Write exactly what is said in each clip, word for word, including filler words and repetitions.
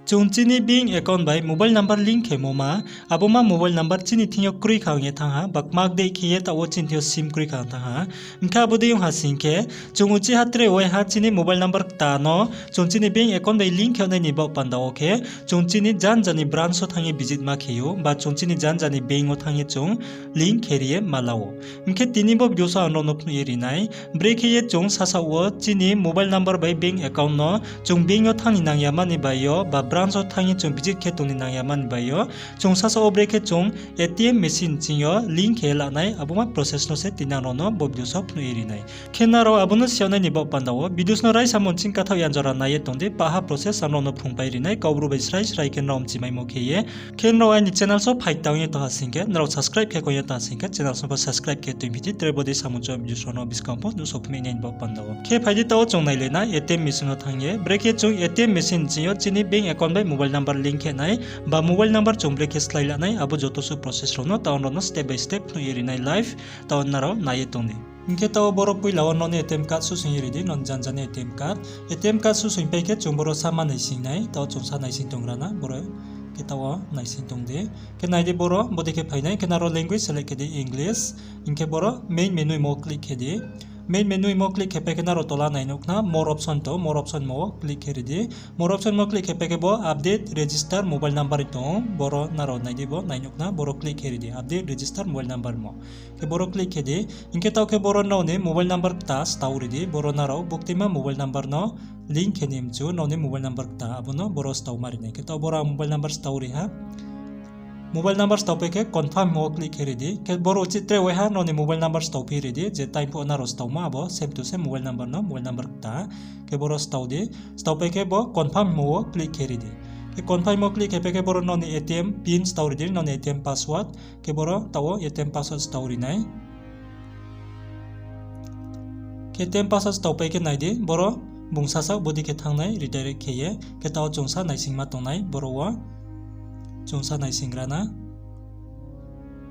Chung chini bank account bai mobile number link khemo ma, abo ma mobile number chini thing yo kroi kha ong ye thanng ha, ba kmak dei khe ye taoh wo chini thing yo sim kroi kha ong thanng ha. Hing khe abo dei ong ha sing khe, chung uchih ha tre waiha chini mobile number kta no chung chini bank account bai link khe nai ni baoh panda wo khe, chung chini janja ni branch wo thanng ye visit ma khe ou, ba chung chini janja ni bank wo thanng ye chung link khe ri ye ma la ou. Hing khe tini bo video so ang nrao no phnuh ye ri nai, brekhe ye chung sasaoh wo chini mobile number bai bank account no chung bank yo thanng ni nang ya mani bai yo, ba branch wo thanng ye chung visit khe tong ni nang ya mani bai yo, chung sasaoh wo brekhe chung A T M machine ching yo link khe la nai, abo ma process no se tini ang nrao no bo video so phnuh ye ri nai. Khe nrao abo no si yag nai ni baoh panda wo videos no raisa mung ching kathaoh ya jora nai ye tong di, paha process ang nrao no phrungpai ri nai, Kaubru bai srai srai khe nrao mchimaimo khe ye. Khe nrao aini channel so phai tang ye tong ha sing khe, nrao subscribe khe kong ye tong ha sing khe, channel so pho subscribe khe tuiphi di, tre bo dei samung chouh video so no buskang pho nuhsao phnuh nai ni baoh panda wo. Khe phai di taoh wo chung nailai nai A T M machine no thanng ye, brekhe chung A T M machine ching yo chini bank account bai mobile number link khe nai, ba mobile number chung brekhe slái la nai, abo joto suh process rao no taoh nrao no step by step phnuh ye ri nai live, taoh nrao nai ye tong di. Hing khe taoh wo boro poila wo nrao ni A T M card suhsoing ye ri di, nrao ni janja ni A T M card. A T M card suhsoing pai khe chung boro sa ma naising nai, taoh wo chung sa naising tong gra na, boro khe taoh wo naising tong di. Khe nai di boro, bodei khe phai nai, khe nrao language select khe di English. Hing khe boro main menu himo click khe di. Main menu himo click khe pai khe nrao tola nai nuh khna more option tong, more option himo click khe ri di. More option himo click khe pai khe bo update register mobile number tong, boro nrao nai di bo nai nuh khna, boro click khe ri di, update register mobile number himo. Khe boro click khe di, hing khe taoh khe boro nrao ni mobile number kta stao ri di, boro nrao buktima mobile number no link khe ni mchu nrao ni mobile number kta, abo no boro stao ma ri nai. Khe taoh boro ang mobile number stao ri ha. Mobile number stao pai khe confirm himo click khe ri di. Khe boro uchih tre waiha nrao ni mobile number stao phi ri di, je time pho nrao stao ma abo same to same mobile number no, mobile number kta. Khe boro stao di, stao pai khe bo confirm himo click khe ri di. Khe confirm himo click khe pai khe boro nrao ni A T M pin stao ri di, nrao ni A T M password. Khe boro taoh wo A T M password stao ri nai. Khe A T M password stao pai khe nai di, boro bung sasaoh bodei khe thanng nai redirect khe ye, khe taoh wo chung sa naisingma tong nai, boro wo chung sa naising gra na.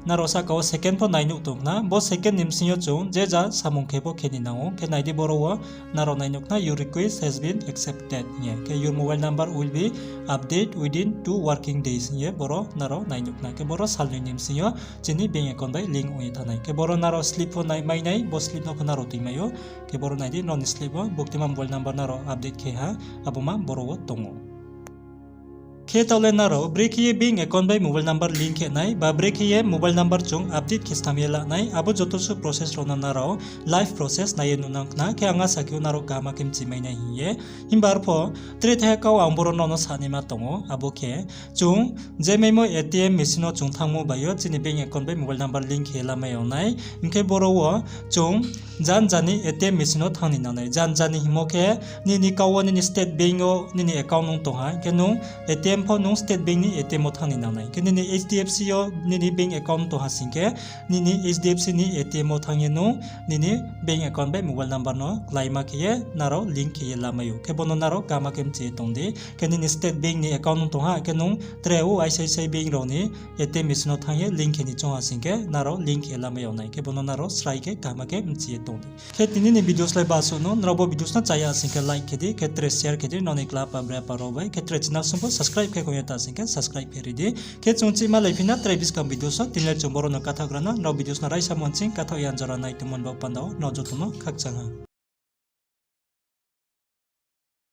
Nrao sahka wo second pho nai nuh tong khna, bo second ni bsing yo chung je ja samung khe pho khe ni nang ou, khe nai di boro wo nrao nai nuh khna, your request has been accepted hing ye, khe your mobile number will be update within two working days hing ye boro nrao nai nuh khna, khe boro salnoi ni bsing yo chini bank account bai link ong ye thanng nai. Khe boro nrao slip pho nai mai nai, bo slip no pho nrao tui mai ou. Khe boro nai di, nrao ni slip wo buktima mobile number nrao update khe ha, abo ma boro wo tong ou. Khe taoh le nrao brekhe ye bank account bai mobile number link khe nai, ba brekhe ye mobile number chung update khe snam ye la nai, abo joto suh process rao no nrao live process nai ye nuh nang khna, khe ang asa khe nrao kaham khe mchi mai nai hing ye. Himba arpho tre thaiha kau ang boro nrao no sa naima tong ou, abo khe chung je maimo A T M machine no chung thanngmo bai yo chini bank account bai mobile number link khe lamai yag nai. Hing khe boro wo chung janja ni A T M machine no thanng ni nang nai. Janja ni hingmo khe nini kau wo nini State Bank yo nini account ong tong ha, hing khe nung A T M pho nung State Bank ni A T M wo thanng ni nang nai. Khe nini H D F C yo nini bank account tong ha sing khe, nini H D F C ni A T M wo thanng ye nung nini bank account bai mobile number no kláima khe ye nrao link khe ye lamai ou. Khe bo no nrao kaham khe mchi ye tong di. Khe nini State Bank ni account ong tong ha, khe nung tre o I C I C I Bank rao ni A T M machine no thanng ye link khe ni choung ha sing khe nrao link khe lamai yag nai. Khe bo no nrao srai khe kaham khe mchi ye tong di. Khe tini ni video slái ba suh no, nrao bo videos no chaya sing khe like khe di, khe tre share khe di, nrao ni kla pa bre pa rao bai, khe tre channel sung pho subscribe khe kong ye ta sing khe subscribe khe ri di. Khe chung chihma laiphi na tre buskang video so, tini le chung boro no kathaoh gra na, nrao videos no raisa mung ching kathaoh ya jora nai tongmo ni baoh panda wo nrao joto no khakchang ha.